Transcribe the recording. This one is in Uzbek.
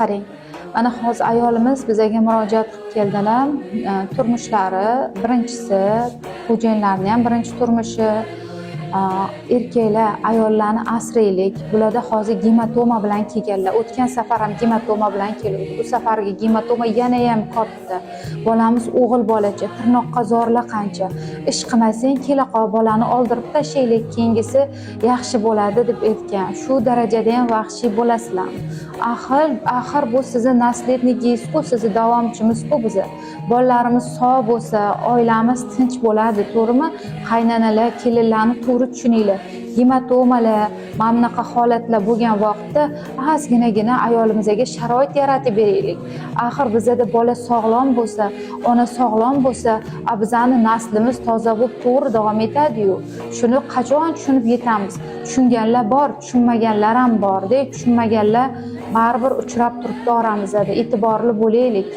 Qarang, mana hozir ayolimiz bizaga murojaat qilib keldilar. Turmushlari birinchisi, xo'jayinlarni ham birinchi turmushi. Erkaklar, ayollarni asraylik. Bularda hozir gematoma bilan kelganlar. O'tgan safar ham gematoma bilan keluvdi, bu safargi gematoma yanayam katta. Bolamiz o'g'il bolacha, tirnoqqa zorlar qancha. Ish qilmasang, kela qol, bolani oldirib tashlaylik, keyingisi yaxshi bo'ladi, deb aytgan. Shu darajada ham vahshiy bo'lasizlarmi? Axir bu sizni наследник ingizku, sizni davomchimizku. Bizni bolalarimiz sog' bo'lsa, oilamiz tinch bo'ladi, to'g'rimi? Qaynanalar, kelinlarni to'g'ri tushuninglar. Gematomalar, mana bunaqa holatlar bo'lgan vaqtda ozginagina ayolimizga sharoit yaratib beraylik. Axir bizada bola sog'lom bo'lsa, ona sog'lom bo'lsa, a bizani naslimiz toza bo'lib, to'g'ri davom etadiyu. Shuni qachon tushunib yetamiz? Tushunganlar bor, tushunmaganlar ham borda. Tushunmaganlar baribir uchrab turibdi oramizda. E'tiborli bo'laylik.